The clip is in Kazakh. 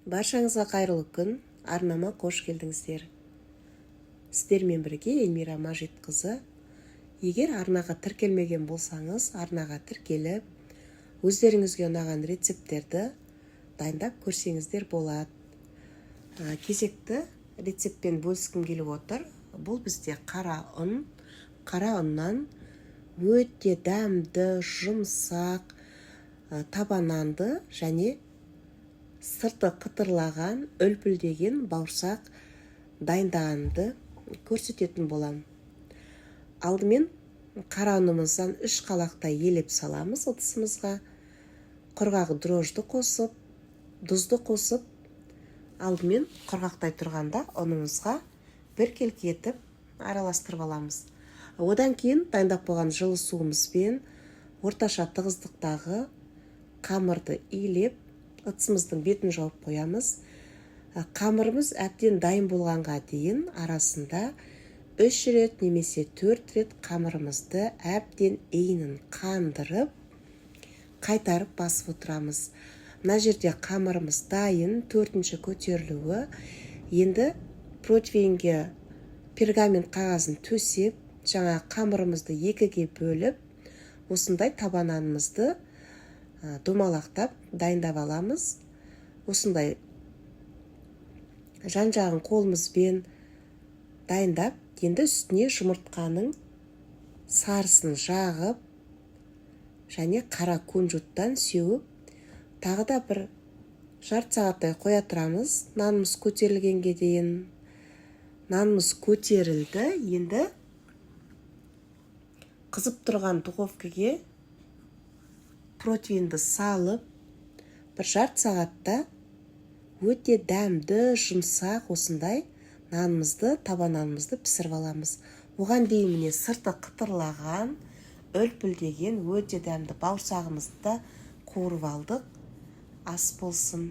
Баршаңызға қайырлы күн! Арнама қош келдіңіздер! Сіздермен бірге Эльмира Мажитқызы. Егер арнаға тіркелмеген болсаңыз, арнаға тіркеліп, өздеріңізге ұнаған рецепттерді дайындап көрсеңіздер болады. Кезекті рецептпен бөліскім келіп отыр. Бұл бізде қара ұн. Қара ұннан өте дәмді, жұмсақ, таба нанды және сырты қытырлаған, үлпілдеген бауырсақ дайындағанымды көрсететін боламын. Алдымен қара ұнымыздан 3 қалақтай елеп саламыз ыдысымызға. Құрғақ дрожжды қосып, тұзды қосып, алдымен құрғақтай тұрғанда ұнымызға біркелкі етіп араластырып аламыз. Одан кейін дайындап қойған жылы суымызбен орташа тығыздықтағы қамырды илеп, ыдысымыздың бетін жауып қоямыз. Қамырымыз әбден дайын болғанға дейін арасында 3 рет немесе 4 рет қамырымызды әбден иінін қандырып, қайтарып басып отырамыз. Мына жерде қамырымыз дайын, 4-ші көтерілуі. Енді противеньге пергамент қағазын төсеп, жаңа қамырымызды 2-ге бөліп, осындай таба нанымызды домалақтап дайындап аламыз. Осындай жан-жағын қолымызбен дайындап, енді үстіне жұмыртқаның сарысын жағып және қара кунжуттан сеуіп, тағы да бір жарты сағаттай қоя тұрамыз нанымыз көтерілгенге дейін. Нанымыз көтерілді. Енді қызып тұрған духовкаге противеньді салып, бір жарты сағатта өте дәмді, жұмсақ осындай нанымызды, таба нанымызды пісіріп аламыз. Оған дейін, міне, сырты қытырлаған, үлпілдеген өте дәмді бауырсағымызды да қуырып алдық. Ас болсын!